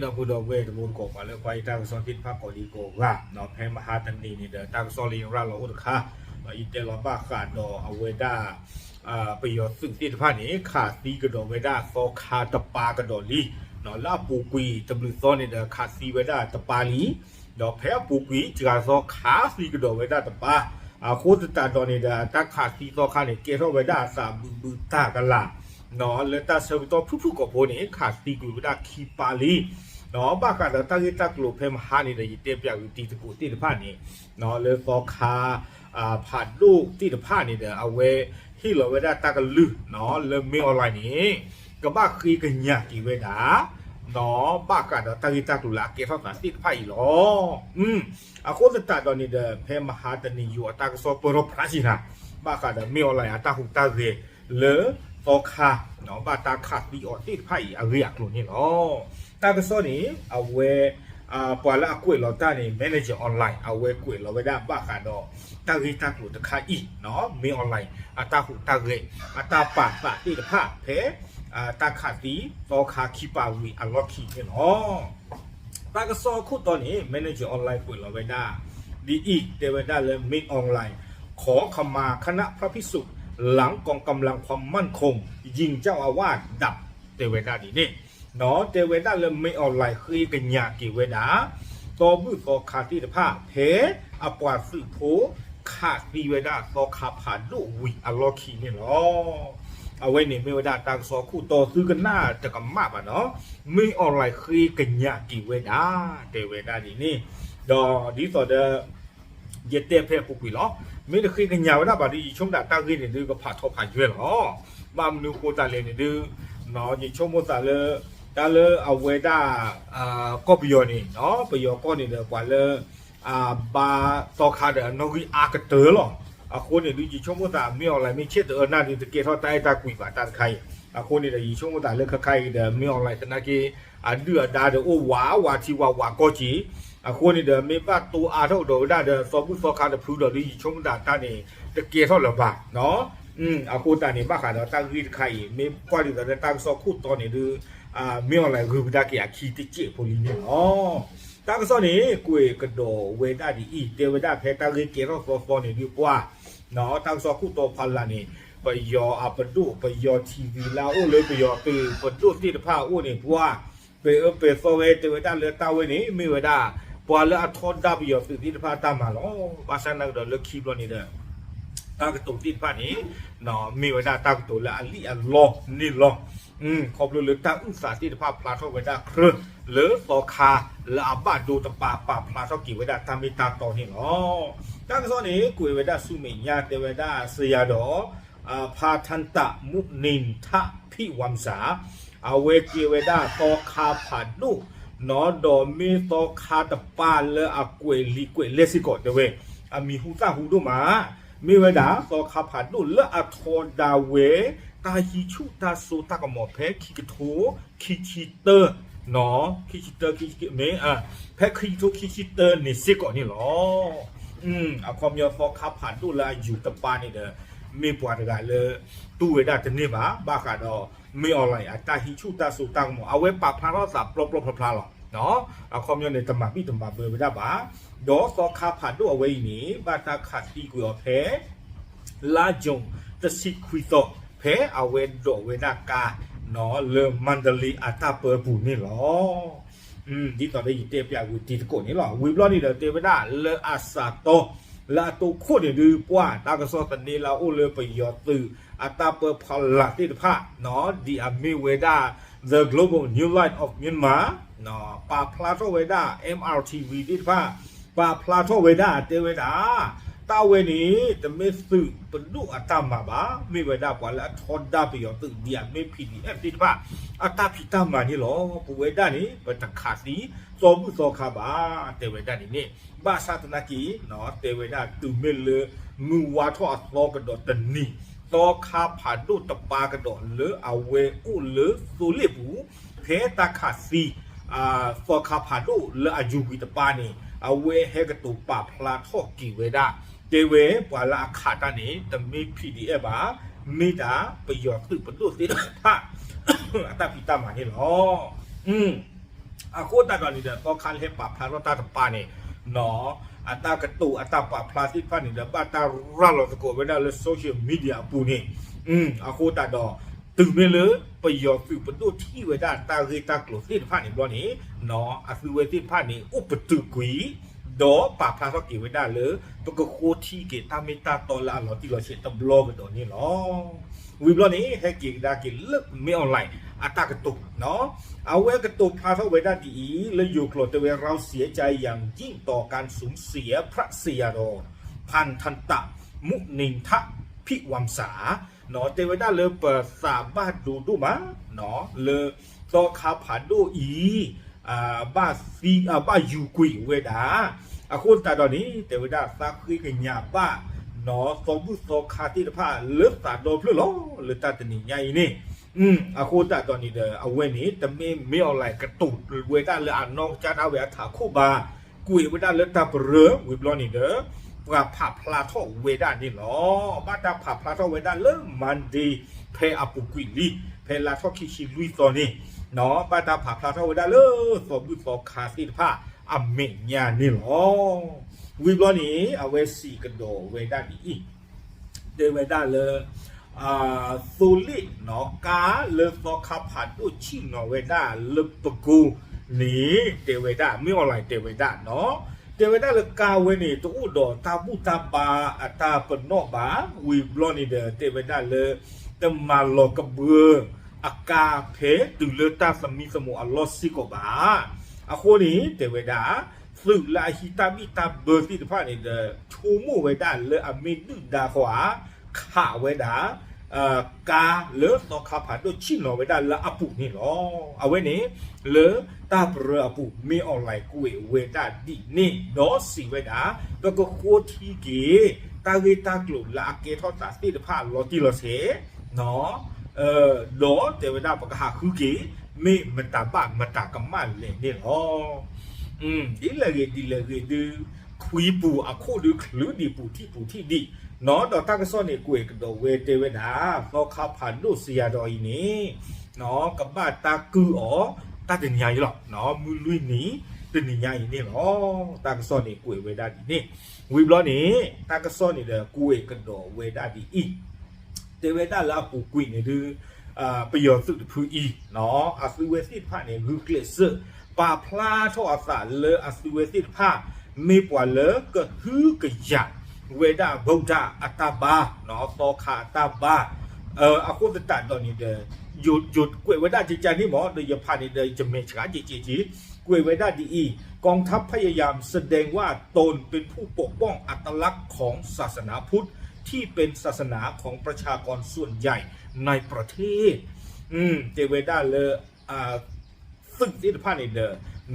ဒီပုၢ်ဒီဝဲၢ်တံၤသကိး ပှၤလၢကွၢ်ယတၢ်ကစီၣ်သ့ၣ်တဖၣ်ကိးဒံကိးဂၤ, ဖဲမဟါတနံၤန့ၣ်ဒီး တၢ်ကစီၣ်လၢယရၤလီၤအိၣ်တခါ, ယတဲလီၤဘၣ်ဃးဒီးအဝဲဒၣ် ပယီၤသုးသ့ၣ်တဖၣ်န့ၣ် ခးသံကဒီးဝဲဒၣ်သီခါတပါကဒီးလံ, လၢအပူၤကွံာ်တဘျုးသီန့ၣ်ဒီး ခးသံဝဲဒၣ်တပါလံ, ဒီးဖဲအပူၤကွံာ်တဂၤသီခးသံကဒီးဝဲဒၣ်တပါ, အဃိသတးဒီးန့ၣ်ဒီး တၢ်ခးသံသီခါန့ၣ် ကဲထီၣ်ဝဲဒၣ်အသးဘုးဘုးတၢ်ကလာ် လၢတၢ်ဆၢကတီၢ်ဖုၣ်ဖုၣ်ကိာ်ဖိန့ၣ် ခးသံကွံာ်ဝဲဒၣ်ခံပၢ်လံ, ဘၣ်ဃးဒီးတၢ်ဂ့ၢ်တၢ်ကျိၤဖဲမဟါန့ၣ်ဒီး ယတဲပၠးဂုာ်တံၤသကိးသ့ၣ်တဖၣ်န့ၣ်, လၢသီခါ ဖးဒိၣ်သ့ၣ်တဖၣ်န့ၣ်ဒီး အဝဲဟ့ၣ်လီၤဝဲဒၣ်တၢ်ကလုၢ် လၢမင်းအောင်လှိုင်န့ၣ် ကဘၣ်ဃ့ကညးက့ၤဝဲဒၣ် ဘၣ်ဃးဒီးတၢ်ဂ့ၢ်တၢ်ကျိၤလၢအကဲထီၣ်သးသ့ၣ်တဖၣ်အံၤလီၤ. အဃိသတးဒီးန့ၣ်ဒီး ဖဲမဟါတနံၤယိၤအတၢ်ကစီၣ်ပၢၢ်ထီၣ်ဖျါစံးနၤ ဘၣ်ဃးဒီးမင်းအောင်လှိုင်အတၢ်ဟူးတၢ်ဂဲၤလၢသီခါ ဘၣ်တၢ်ခးသံအီၤသ့ၣ်တဖၣ်အံၤအဂ့ၢ်အကျိၤန့ၣ်လီၤ. တၢ်ကစီၣ်န့ၣ် အဝဲ ပှၤလၢအကွဲးလီၤတၢ်န့ၣ် Manager Online အဝဲကွဲးလီၤဝဲဒၣ်ဘၣ်ဃးဒီး တၢ်ဂ့ၢ်တၢ်ကျိၤတခါအံၤ မင်းအောင်လှိုင် အတၢ်ဟူးတၢ်ဂဲၤ အတၢ်ပာ်သးသ့ၣ်တဖၣ်ဖဲ တၢ်ခးသံသီခါခံပၢ်ဝံၤအလီၢ်ခံန့ၣ်လီၤ. တၢ်ကစီၣ်အခိၣ်တီန့ၣ် Manager Online ကွဲးလီၤဝဲဒၣ် ဒ်အံၤ တဲဝဲဒၣ်လၢ မင်းအောင်လှိုင် ขอขมาคณะพระภิกษุ หลังกองกำลังความมั่นคง ยิงเจ้าอาวาสดับ တဲဝဲဒၣ်ဒ်န့ၣ် တဲဝဲဒၣ်လၢ မင်းအောင်လှိုင် ဃ့ကညးက့ၤဝဲဒၣ် သီဘူၣ်သီခါသ့ၣ်တဖၣ် ဖဲအပှၤသုးဖိ ခးသံဝဲဒၣ်သီခါဖးဒိၣ်ဝံၤအလီၢ်ခံန့ၣ်လီၤ. အဝဲန့ၣ်မ့ၢ်ဝဲဒၣ်တၢ်ကစီၣ်ခိၣ်တီသုကနၣ်တကမၣ်ဘၣ်နီၤ, မင်းအောင်လှိုင် ဃ့ကညးက့ၤဝဲဒၣ် တဲဝဲဒၣ်ဒ်န့ၣ်, ဒီးဒ်သိးဒီး ယတဲဖဲအပူၤကွံာ်လီၤ. မ့ၢ်တဃ့ကညးဝဲဒၣ်ဘၣ်ဒီး ယဆိကမိၣ်တၢ်ဂ့ၢ်န့ၣ်ဒုး ကဖးထီဖးယွဲၢ်လီၤ. ဘၣ်မနုၤဃိသတးလဲၣ်န့ၣ်ဒုး ယဆိကမိၣ်သးလၢ တၢ်လၢအဝဲဒၣ် ကီၢ်ပယီၤန့ၣ် ပယီၤကီၢ်န့ၣ်ဒီး ပှၤလၢ ဘါသီခါဒီးအနီၣ်ဂံၢ်အါကတၢၢ်လီၤ. အဃိန့ၣ်ဒုး ယဆိကမိၣ်သး မင်းအောင်လှိုင် မ့ၢ်ဆဲးတအၢနၢ်ဒုး တကဲထီၣ်တၢ်အဲၣ်တၢ်ကွံဘၣ်တၢ်တခါအံၤ. အဃိန့ၣ်ဒီး ယဆိကမိၣ်သးလၢခဲခါအံၤဒီး မင်းအောင်လှိုင် သနာ်က့ အဒုၣ်အဒါဒီးအိၣ်ဝးဝးထံဝးဝးကီၢ်က့ၤ, အဃိန့ၣ်ဒီး မ့ၢ်ဘၣ်တိၤအါထီၣ်ကဒီးဝဲဒၣ်ဒီး သီဘူၣ်သီခါတဖုဒီးဒုး ယဆိကမိၣ်သးတၢ်န့ၣ် တကဲထီၣ်လၢၤဘၣ်. အဃိသတးန့ၣ် ဘၣ်ဃးဒီးတၢ်ဂ့ၢ်တခါအံၤ မ့ၢ်ကွၢ်ဒ်သိးလၢတၢ်ကစီၣ်ခိၣ်တီန့ၣ်ဒုး မင်းအောင်လှိုင် ဂုာ်ဝဲဒၣ်က့ၤအခံတစဲးဖိလံန့ၣ်လီၤ. တၢ်ကစီၣ်န့ၣ် ကွဲးကဒီးဝဲဒၣ်ဒ်အံၤ တဲဝဲဒၣ်ဖဲတၢ်ဂ့ၢ်ကဲထီၣ်သီသီန့ၣ်ဒုးပှၢ် တၢ်ကစီၣ်ခိၣ်တီဖီလာ်န့ၣ် ပယီၤအပဒိၣ် ပယီၤ ထံၣ်ဝံၤ လၢအအိၣ်လၢပယီၤသုးပဒိၣ်သ့ၣ်တဖၣ်အအိၣ်န့ၣ် ပှၢ် ပဲာ်အၢပဲာ်သီဝဲ တဲဝဲဒၣ်လၢတၢ်ဝဲန့ၣ် မ့ၢ်ဝဲဒၣ် ပှၤလၢအထီဒါပယီၤသုးသ့ၣ်တဖၣ်အတၢ်မၤလီၤ. ဘၣ်ဆၣ်နာ်ကဒီးလၢခံဘျီန့ၣ်ဒီး တၢ်ကတိၤသ့ၣ်တဖၣ်န့ၣ် မ့ၢ်ဝဲဒၣ်တၢ်ကတိၤလၢအလံၣ်အလီန့ၣ်လီၤ. ခီဖျိလၢတၢ်အုၣ်သးသ့ၣ်တဖၣ်ဖျါထီၣ်ဝဲဒၣ်ချၢ လၢသီခါလၢအဘၣ်ဒိတပၤ ပာ်ဖျါထီၣ်က့ၤဝဲဒၣ်တၢ်မ့ၢ်တၢ်တီန့ၣ်လီၤ. တၢ်ကစီၣ်န့ၣ် ကွဲးဝဲဒၣ်ဆူမဲာ်ညါ တဲဝဲဒၣ်စယၤဒီး ဖါထၣ်တၣ်မူးနံၣ်ထၣ်ဖံးဝၣ်စၣ် အဝဲကဲဝဲဒၣ်သီခါဖးဒိၣ် ဒီးမ့ၢ်သီခါတပၤလၢအကွဲးလံာ်ကွဲးလဲၢ်စ့ၢ်ကီးတဲဝဲ အမံၤဟူသၣ်ဟူဒိၣ်မး မ့ၢ်ဝဲဒၣ်သီခါဖးဒိၣ်လၢအထီဒါဝဲ တၢ်ဟံးဆူၣ်တၢ်စိတၢ်ကမီၤဖဲခံကထိ ခံဆံတၢ ခံဆံတၢ ခံဆံ မ့ၢ် ဖဲခံကထိခံဆံတၢန့ၣ်စ့ၢ်ကီးန့ၣ်လီၤ. အခီပညီသီခါဖးဒိၣ်လၢအယူၤတပၤန့ၣ်ဒီး မ့ၢ်ပှၤတဂၤလၢ တူၢ်ဝဲဒၣ်တန့ၢ်ဘၣ် ဘၣ်ဃးဒီး မင်းအောင်လှိုင် အတၢ်ဟံးဆူၣ်တၢ်စိတၢ်ကမီၤ အဝဲပာ်ဖျါထီၣ်သးပျီပျီဖျါဖျါလီၤ. အခီပညီန့ၣ် တမၤဘံၣ်တမၤဘၢဝဲဒၣ်ဘၣ်. ဒီးသီခါဖးဒိၣ်အဝဲအံၤန့ၣ် ဘၣ်တၢ်ခးသံကွံာ်အီၤဖဲ လါယူၤ တဆံခွံသီ ဖဲအဝဲဒိးဝဲဒၣ်ကါ လၢမၣ်တလ့အတၢ်ပၢပူၤန့ၣ်လီၤ. ဒ်သိးလၢယတဲပၠးဝံၤတံၤသကိးန့ၣ်လီၤ. ဝံၤဘျီန့ၣ်ဒီးတဲဝဲဒၣ်လၢအစးတီ လၢအတိခိၣ်န့ၣ်ဒုးပှၢ် တၢ်ကစီၣ်သန့လၢအအိၣ်လၢပယီၤသုး အတၢ်ပၢဖီလာ်သ့ၣ်တဖၣ် ဒ်အမ့ၢ်ဝဲဒၣ် The Global New Light of Myanmar ပာ်ဖျါထီၣ်ဝဲဒၣ် M R T V သ့ၣ်တဖၣ် ပာ်ဖျါထီၣ်ဝဲဒၣ်တဲဝဲဒၣ် တၢ်ဝဲန့ၣ် တမ့ၢ်သုးပဒိၣ်အတၢ်မၤဘၣ် မ့ၢ်ဝဲဒၣ်ပှၤလၢအထီဒါပယီၤသုး ဒ်အမ့ၢ် P D F သ့ၣ်တဖၣ် အတၢ်ဖံးတၢ်မၤန့ၣ်လီၤ. ပဝဲဒၣ်န့ၣ် ပတခးသံ သီဘူၣ်သီခါဘၣ် တဲဝဲဒၣ်န့ၣ်န့ၣ် ဘၣ်ဆၣ်သနာ်က့ တဲဝဲဒၣ်တုၤမ့ၢ်လၢ မုၢ်ဝါထီၣ်အသီကဒီးတနံၤ သီခါဖးဒိၣ်တပၤကဒီးလၢအဝဲအိၣ်လၢသိလ့ၣ်ပူၤ ဖဲတၢ်ခးသံ သီခါဖးဒိၣ်လၢအယူၤကွံာ်တပၤန့ၣ် အဝဲဟဲကတိၤပာ်ဖျါထီၣ်က့ၤဝဲဒၣ် တဲဝဲပှၤလၢအခးတၢ်န့ၣ် တမ့ၢ် P D F ဘၣ် မ့ၢ်ဒၣ်ပယီၤသုးပဒိၣ်သ့ၣ်တဖၣ် အတၢ်ဖံးတၢ်မၤန့ၣ်လီၤ. အဃိသတးဒီးန့ၣ်ဒီး သီခါလၢဟဲပာ်ဖျါထီၣ်တၢ်တပၤန့ၣ် အတၢ်ကတိၤအတၢ်ပာ်ဖျါသ့ၣ်တဖၣ်န့ၣ်ဒီး ဘၣ်တၢ်ရၤလီၤသကိးဝဲဒၣ်လၢ social media အပူၤန့ၣ် အဃိသတးဒီး တုၤမ့ၢ်လၢပယီၤသုးပဒိၣ်ထံၣ်ဝဲဒၣ်တၢ်ဂ့ၢ်တၢ်ကျိၤသ့ၣ်တဖၣ်န့ၣ်ဘျီန့ၣ် အသုဝဲသ့ၣ်တဖၣ်န့ၣ် အိၣ်ပတုာ်ကွံာ် ဒီးပာ်ဖျါထီၣ်က့ၤဝဲဒၣ်လၢ ပကဃိထံက့ၤတၢ်မ့ၢ်တၢ်တီလၢအလီၤတံၢ်လီၤဆဲးတဘျီကဒီးန့ၣ်လီၤ. ဝံၤဘျီန့ၣ် ဟဲက့ၤကဒါက့ၤလၢ မင်းအောင်လှိုင် အတၢ်ကတိၤ အဝဲကတိၤဖျါထီၣ်ဝဲဒၣ်ဒ်အံၤ လၢယိၤကျိာ်တဲဝဲ เราเสียใจอย่างยิ่งต่อการสูญเสียพระศาสดาจารย์ พันทันตะ มุนีถะ พิวัมสา တဲဝဲဒၣ်လၢပသးဘၣ်ဒိဒိၣ်မး လၢသီခါဖးဒိၣ်အံၤ ဘၣ်သံ ဘၣ်ယူၤကွံာ်ဝဲဒၣ် အဃိသတးဒီးန့ၣ် တဲဝဲဒၣ်သးဃ့ကညးဘၣ် သီဘူၣ်သီခါသ့ၣ်တဖၣ်လၢသးဒီဖျၢၣ်လီၤ လၢတၢ်တနံၤညါအံၤန့ၣ် အဃိသတးဒီးန့ၣ်ဒီး အဝဲန့ၣ် တမ့ၢ် မင်းအောင်လှိုင် ကတိၤဝဲဒၣ်လၢအနီၢ်ကစၢ်ဒၣ်ဝဲအထးခိၣ်ဘၣ် ကွဲးဝဲဒၣ်လၢတၢ်ပရၢ ဝံၤဘျီန့ၣ်ဒီး ပှၤဖးဖျါထီၣ်ဝဲဒၣ်န့ၣ်လီၤ. ဘၣ်တၢ်ဖးဖျါထီၣ်ဝဲဒၣ်လၢ Monday ဖဲအပူၤကွံာ်လံ ဖဲလါထီၣ်ခံဆံလွံၢ်သီန့ၣ် ဘၣ်တၢ်ဖးဖျါထီၣ်ဝဲဒၣ်လၢ သီဘူၣ်သီခါသ့ၣ်တဖၣ်အမဲာ်ညါန့ၣ်လီၤ. ဝံၤဘျီန့ၣ် အဝဲစံးကဒီးဝဲဒၣ်ဒ်အံၤ တဲဝဲဒၣ်လၢ သိလ့ၣ် ကါလၢသီခါဖးဒိၣ်ဆ့ၣ်နီၤဝဲဒၣ်လၢပကိန့ၣ် တဲဝဲဒၣ် မင်းအောင်လှိုင် တဲဝဲဒၣ် တဲဝဲဒၣ်လၢကါဝဲန့ၣ် တအိၣ်ဒီးတၢ်ဘူၣ်တၢ်ဘါအတၢ်ပနီၣ်ဘၣ် ဝံၤဘျီန့ၣ်ဒီး တဲဝဲဒၣ်လၢ တမၤလီၤကဘှၢအကါဖဲတုၤလၢတၢ်သမံသမိးအလီၢ်စ့ၢ်ကီးဘၣ်. အဃိန့ၣ် တဲဝဲဒၣ် သုးလၢအဟံးတၢ်ဘံၣ်တၢ်ဘၢသ့ၣ်တဖၣ်န့ၣ်ဒီး ဆိကမိၣ်ဝဲဒၣ်လၢအမ့ၢ်ဒုၣ်ဒါဃီဧါ ခးဝဲဒၣ် ကါလၢသီခါဖးဒိၣ်ဆ့ၣ်နီၤဝဲဒၣ်လၢအပူၤန့ၣ်လီၤ. အဝဲန့ၣ် လၢတၢ်ပရၢအပူၤ မင်းအောင်လှိုင် ကွဲးဝဲဒၣ်ဒ်န့ၣ် ဒီးစံးဝဲဒၣ် ပကဃိထံက့ၤ တၢ်ဂ့ၢ်တၢ်ကျိၤလၢအကဲထီၣ်သးသ့ၣ်တဖၣ်လီၤတံၢ်လီၤဆဲး ဒီးတဲဝဲဒၣ်ပကဟးဃုက့ၤ မ့ၢ်မတၤဘၣ်မတၤကမၣ်လဲၣ်န့ၣ်လီၤ. ဒ်လဲၣ်ဂ့ၤဒ်လဲၣ်ဂ့ၤဒုး ခွံပူၤအခိၣ်ဒုးချုးဒံးပူၤထံၣ်ပူၤထံၣ်ဒံး, ဒီးတၢ်ကစီၣ်န့ၣ်ကွဲးကဒီးဝဲတဲဝဲဒၣ် သီခါဖးဒိၣ်စံယၤဒီးအံၤန့ၣ် ကဘၣ်တၢ်ကုၢ်အီၤ တၢ်တနံၤညါအံၤလီၤ, မုၢ်လွံၢ်နံၤ တနံၤညါအံၤန့ၣ်လီၤ. တၢ်ကစီၣ်န့ၣ်ကွဲးဝဲဒၣ်ဒ်န့ၣ်, ဝံၤဘျီန့ၣ် တၢ်ကစီၣ်န့ၣ်ဒီးကွဲးကဒီးဝဲဒၣ်ဒ်အံၤ တဲဝဲဒၣ်လၢအပူၤကွံာ်န့ၣ်ဒုး ပယီၤသုးတဖုအံၤ အသုဝဲသ့ၣ်တဖၣ်န့ၣ် ဂုာ်ကျဲးစၢး ပာ်ဖျါထီၣ်အသးလၢအသုဝဲသ့ၣ်တဖၣ် မ့ၢ်ပှၤလၢကဟုကယာ်ဝဲဒၣ် ဗုဒ္ဓ အတၢ်ဘါ သီခါအတၢ်ဘါ အဃိသတးဒီးန့ၣ်ဒီး ယကွဲးဝဲဒၣ်ကကန့ၣ်မ့ၢ် ဒီးယဖးန့ၣ်ဒီး ယမဲာ်ဆှးကဲကဲက့ၤ ကွဲးဝဲဒၣ်ဒ်အံၤ กองทัพพยายามแสดงว่าตนเป็นผู้ปกป้องอัตลักษณ์ของศาสนาพุทธที่เป็นศาสนาของประชากรส่วนใหญ่ในประเทศ တဲဝဲဒၣ်လၢ သုးသ့ၣ်တဖၣ်န့ၣ်ဒီး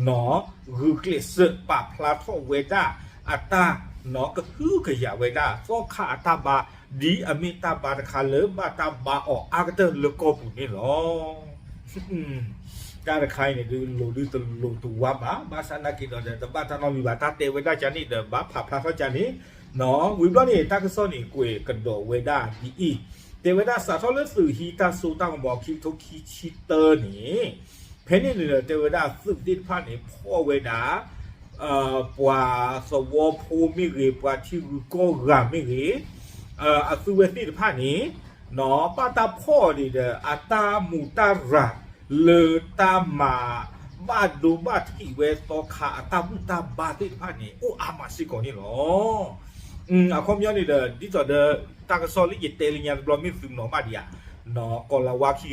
နီၢ် ဂုာ်ကျဲးစၢးပာ်ဖျါထီၣ်ဝဲဒၣ် အတၢ် နီၢ် ကဟုကယာ်ဝဲဒၣ် သီခါအတၢ်ဘါ ဒ်အမ့ၢ်တၢ်ဘါတခါလၢဘၣ်တၢ်ဘါအီၤအါကတၢၢ်လၢကီၢ်ပူၤန့ၣ်လီၤ. တၢ်တခါအံၤန့ၣ်ဒုး လိၤဒုးတလိၤတဝါဘၣ်, ဘၣ်ဆၣ်နာ်က့ၤဒီး တဘၣ်တၢ်နီတမံၤဘၣ်, တၢ်တဲဝဲဒၣ်ကန့ၣ်ဒီး ဘၣ်ဖးဖျါထီၣ်ကန့ၣ်, ဝံၤဘျီန့ၣ် တၢ်ကစီၣ်န့ၣ်ကွဲးကဒီးဝဲဒၣ်ဒ်အံၤ, တဲဝဲဒၣ်စးထီၣ်လၢသုးဟံးတၢ်စိတၢ်ကမီၤခံကထိခံဆံတၢန့ၣ်, ဖဲန့ၣ်န့ၣ်ဒီး တဲဝဲဒၣ်သုးသ့ၣ်တဖၣ်န့ၣ် ဖီၣ်ဝဲဒၣ် ပှၤသဝီဖိမ့ၢ်ဂ့ၤ, ပှၤထံရူၢ်ကီၢ်ဂၤမ့ၢ်ဂ့ၤ, အသုဝဲသ့ၣ်တဖၣ်န့ၣ် ဘၣ်တၢ်ဖီၣ်အီၤန့ၣ်ဒီး အတၢ်မူးတၢ်ရၤ လၢတၢ်မၤဘၣ်ဒိဘၣ်ထံးဝဲသီခါအတၢ်ဘူၣ်တၢ်ဘါသ့ၣ်တဖၣ်န့ၣ် အိၣ်အါမးစ့ၢ်ကီးန့ၣ်လီၤ. အခီပညီန့ၣ်ဒီး ဒ်သိးဒီး တၢ်ကစီၣ်လၢယတဲလၢညါတဘျီ မ့ၢ်သုးနီၢ်ဘၣ်ဒံးဧါ, ကီၤလၤဝါခံ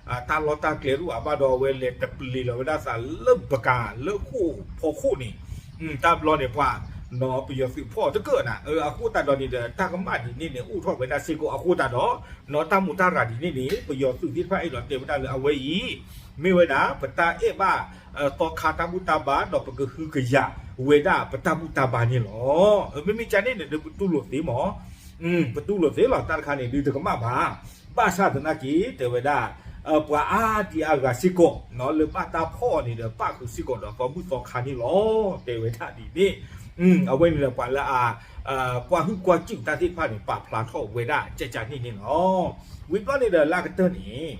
ဂၤ တၢ်လီၢ်တၢ်ကျဲတအိၣ်ဘၣ်ဒီး အဝဲလဲၤတပျ့ၤလီၤဝဲဒၣ်သးလၢပကၤ လၢဃိာ်ဖီခိၣ်န့ၣ်, တၢ်ဘျီန့ၣ် ပှၤနီၢ်ပယီၤသုးဖီၣ်တကၢၢ်နၤ, အဃိသတးဒီးန့ၣ်ဒီး တၢ်ကမၣ်ဒ်န့ၣ်န့ၣ် အိၣ်ထီၣ်ဝဲဒၣ်စ့ၢ်ကီး အဃိသတးဒီး နီၢ် တၢ်မူးတၢ်ရၤဒ်န့ၣ်န့ၣ် ပယီၤသုးသ့ၣ်တဖၣ်အဲၣ်ဒိးတဲဝဲဒၣ်လၢအဝဲအံၤ မ့ၢ်ဝဲဒၣ် ပတၢ်အဲၣ်ဘၣ် သီခါတၢ်ဘူၣ်တၢ်ဘါ ဒီးပကဟုကယာ်ဝဲဒၣ်ပတၢ်ဘူၣ်တၢ်ဘါန့ၣ်လီၤ. မ့မ့ၢ်ကန့ၣ်န့ၣ်ဒီး ပတူၢ်လိာ်သ့မး, ပတူၢ်လိာ်သ့လီၤ တၢ်တခါန့ၣ်ဒုးတကမၣ်ဘၣ်. ဘၣ်ဆၣ်သနာ်က့ တဲဝဲဒၣ် ပှၤအါဒံအါဂၤစ့ၢ်ကီး လၢဘၣ်တၢ်ဖီၣ်အီၤန့ၣ်ဒီး ပၣ်ဃုာ်စ့ၢ်ကီးဒီးသီဘူၣ်သီခါန့ၣ်လီၤ တဲဝဲဒၣ်ဒ်န့ၣ်, အဝဲန့ၣ်ဒီးပှၤလၢအ ကွၢ်ဟုၣ်ကွၢ်စူၣ်တၢ်သ့ၣ်တဖၣ်န့ၣ် ပာ်ဖျါထီၣ်ဝဲဒၣ်ကကန့ၣ်န့ၣ်လီၤ. ဝံၤဘျီန့ၣ်ဒီးလၢအကတၢၢ်န့ၣ်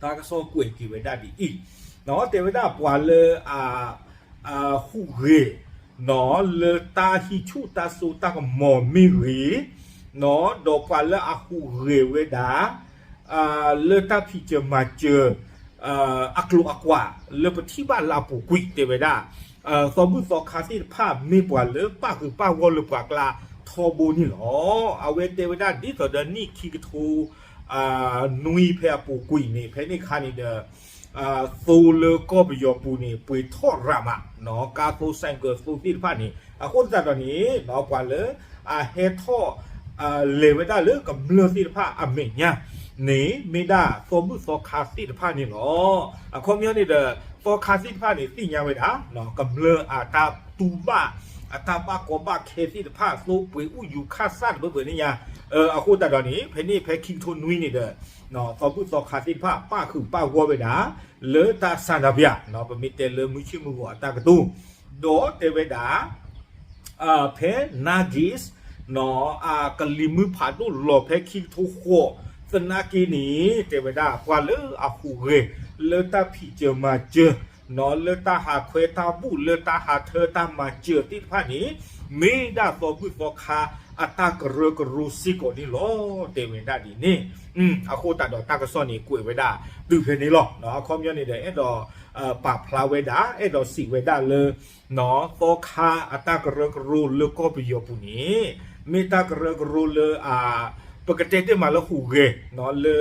တၢ်ကစီၣ်ကွဲးက့ၤဝဲဒၣ်ဒ်အံၤ, တဲဝဲဒၣ်ပှၤလၢ အဟူးဂဲၤ လၢတၢ်ဟံးဆူၣ်တၢ်စိတၢ်ကမီၤမ့ၢ်ဂ့ၤ, ဒီးပှၤလၢအဟူးဂဲၤဝဲဒၣ် လၢတၢ်ဖံးစၢၤမၤစၢၤ အကျိၤအကွာ် လၢပထံၣ်ဘၣ်လၢအပူၤကွံာ် တဲဝဲဒၣ် သီဘူၣ်သီခါသ့ၣ်တဖၣ်မ့ၢ်ပှၤလၢပၣ်ဃုာ်ပၣ်ဂီၢ်လၢပှၤကျါထီဘိန့ၣ်လီၤ. အဝဲတဲဝဲဒၣ်ဒ်သိးဒီးနံၣ်ခံကထိ နွံဖဲအပူၤကွံာ်န့ၣ် ဖဲန့ၣ်အခါန့ၣ်ဒီး သိလၢကီၢ်ပယီၤပူၤန့ၣ် ပှ့ၤထီၣ်ရၤမး ကါသိ ဆိုင်ကယ်သိ သ့ၣ်တဖၣ်န့ၣ် အဃိသတးဒီးန့ၣ် ပှၤလၢအဟဲထီၣ် လဲၤဝဲဒၣ်လၢကမျၢၢ်သ့ၣ်တဖၣ်အမဲာ်ညါန့ၣ် မ့ၢ်ဒၣ်သီဘူၣ်သီခါသ့ၣ်တဖၣ်န့ၣ်လီၤ. အခီပညီန့ၣ်ဒီး သီခါသ့ၣ်တဖၣ်န့ၣ် သ့ၣ်ညါဝဲဒၣ် ကမျၢၢ်အတၢ်တူၢ်ဘၣ် အတၢ်ဘၣ်ကီဘၣ်ခဲသ့ၣ်တဖၣ် သိပှ့ၤအူယူၤခၣ်စၣ်တဘၢဘၢန့ၣ်ညါ အဃိသတးဒီးန့ၣ် ဖဲန့ၣ်ဖဲခံကထိနွံန့ၣ်ဒီး သီဘူၣ်သီခါသ့ၣ်တဖၣ် ပၣ်ဃုာ်ပၣ်ဂီၢ်ဝဲဒၣ် လၢတၢ်ဆန္ဒပြ ပမ့ၢ်တဲလၢမုၢ်ဆ့ၣ်မုၢ်ဂီၤအတၢ်ကတိၤ ဒီးတဲဝဲဒၣ် ဖဲ Nargis အကလံၤမုၢ်ဖးဒိၣ်လီၤဖဲခံကထိဃိးသနာ်က့န့ၣ် တဲဝဲဒၣ် ပှၤလၢအဟူးဂဲၤ လၢတၢ်ဖံးစၢၤမၤစၢၤ လၢတၢ်ဟးခွဲတၢ်ဘူၣ် လၢတၢ်ဟးထၢတၢ်မၤစၢၤသ့ၣ်တဖၣ်န့ၣ် မ့ၢ်ဒၣ်သီဘူၣ်သီခါအတၢ်ကရၢကရိစ့ၢ်ကီးန့ၣ်လီၤ တဲဝဲဒၣ်ဒ်န့ၣ်. အဃိသတးဒီးတၢ်ကစီၣ်န့ၣ် ကွဲးဝဲဒၣ်တုၤဖဲန့ၣ်လီၤ. အခီပညီန့ၣ်ဒီး အဲၣ်ဒိး ပာ်ဖျါဝဲဒၣ် အဲၣ်ဒိးစံးဝဲဒၣ်လၢ သီခါအတၢ်ကရၢကရိလၢကီၢ်ပယီၤပူၤန့ၣ် မ့ၢ်တၢ်ကရၢကရိလၢ ပကတဲတ့ၢ်မးလၢဟူးဂဲၤ လၢ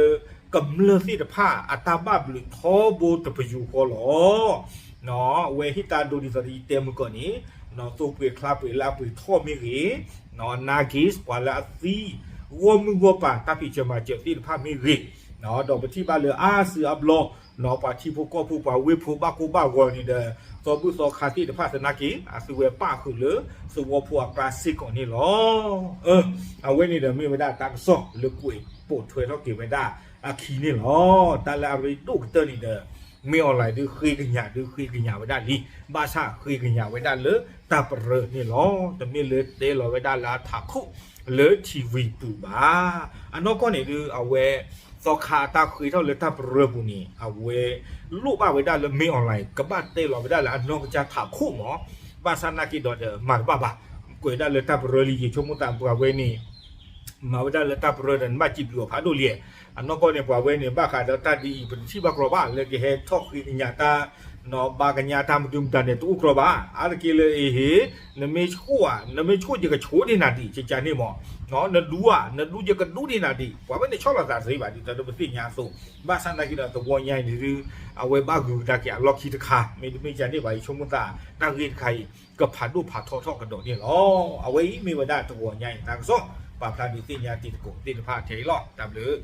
ကမျၢၢ်သ့ၣ်တဖၣ်အတၢ်ဘၣ်ဘျုးထီဘိတပယူာ်ဃီလီၤ. အဝဲဟ့ၣ်တၢ်ဒိဒ်သိးဒီးယတဲမုၢ်ကီၢ်န့ၣ် သိပှ့ၤချါပှ့ၤလၢအပှ့ၤထီၣ်မ့ၢ်ဂ့ၤ, Nargis ပှၤလၢအသံ ဂီၢ်မုၢ်ဂီၢ်ပၤတၢ်ဖံးစၢၤမၤစၢၤသ့ၣ်တဖၣ်မ့ၢ်ဂ့ၤ, ဒီးပထံၣ်ဘၣ်လၢအါစုအါဘျီ ပှၤထံဖိကီၢ်ဖိပှၤဝ့ၢ်ဖိဘၣ်ကိၢ်ဘၣ်ဂီၤန့ၣ်ဒီး သီဘူၣ်သီခါသ့ၣ်တဖၣ်သနာ်က့ အသုဝဲပၣ်ဃုာ်လၢသဝီဖိအကျါစ့ၢ်ကီးန့ၣ်လီၤ. အဝဲန့ၣ်ဒီးမ့ၢ်ဝဲဒၣ်တၢ်ကစီၣ်လၢကွဲးပိာ်ထွဲထီၣ်က့ၤဝဲဒၣ်အခံန့ၣ်လီၤ. တၢ်လၢအရ့ဒိၣ်ကတၢၢ်န့ၣ်ဒီး မ့ၢ် online ဒုးဃ့ကညး ဒုးဃ့ကညးဝဲဒၣ်လံ, ဘၣ်ဆၣ်ဃ့ကညးဝဲဒၣ်လၢတၢ်ပရၢန့ၣ်လီၤ. တမ့ၢ်လၢတဲလီၤဝဲဒၣ်လၢအထးခိၣ်လၢ ထံဝံၤ ပူၤဘၣ်. အနီၢ်ကီၢ်န့ၣ်ဒုး အဝဲ သီခါအတၢ်ဃ့ထီၣ်လၢတၢ်ပရၢပူၤန့ၣ် အဝဲလိၣ်ဘၣ်ဝဲဒၣ်လၢမ့ၢ် online ကဘၣ်တဲလီၤဝဲဒၣ်လၢအနီၢ်ကစၢ်ထးခိၣ်မး, ဘၣ်ဆၣ်သနာ်က့ဒီးဒီးမၤတဘၣ်ဘၣ်. ကွဲးဒၣ်လၢတၢ်ပရၢလံ ယဆိကမိၣ်သးပှၤဝဲန့ၣ် မၤဝဲဒၣ်လၢတၢ်ပရၢဒီးနဘၣ်စံးဘျုးအီၤဖးဒိၣ်လံ. အနီၢ်ကီၢ်န့ၣ် ပှၤဝဲန့ၣ် ဘၣ်ဃးဒီးတၢ်ဒ်အံၤ ပတထံၣ်ဘၣ်ကြီဘၣ် လၢကဟဲထီၣ်ဃ့ကညးတၢ် ဘၣ်ကညးတၢ်မဒုမတၤန့ၣ် တအိၣ်ကြီဘၣ်. အါတက့ၢ်လၢအဟ့ၣ် နမ့ၢ်ဆိၣ်ဧါ နမ့ၢ်ဆိၣ်ယကဆိၣ်န့ၢ်နၤဒံး ကကန့ၣ်မး, နဒူဧါ နဒူယကဒူန့ၢ်နၤဒံး ပှၤဝဲန့ၣ်ဆီၣ်လီၤသးတသ့ဘၣ် ဒ်သိးဒီးပသ့ၣ်ညါအသိး, ဘၣ်ဆၣ်သနာ်က့ဒီးသဝီညါအံၤန့ၣ်ဒုး အဝဲဘၣ်ဂုာ်ကဒါက့ၤအလီၢ်ခံတခါ မ့တမ့ၢ်ကန့ၣ်ဘၣ် ယဆိကမိၣ်သး တၢ်ဂ့ၢ်တခါအံၤ ကဖးဒိၣ်ဖးထီထီၣ်ကဒီးန့ၣ်လီၤ. အဝဲအံၤမ့ၢ်ဝဲဒၣ်တဂီၤညါအံၤတၢ်ကစီၣ် ပာ်ဖျါဒုးသ့ၣ်ညါတံၤသကိးသ့ၣ်တဖၣ်ထဲအံၤလီၤ. တၢ်ဘျုး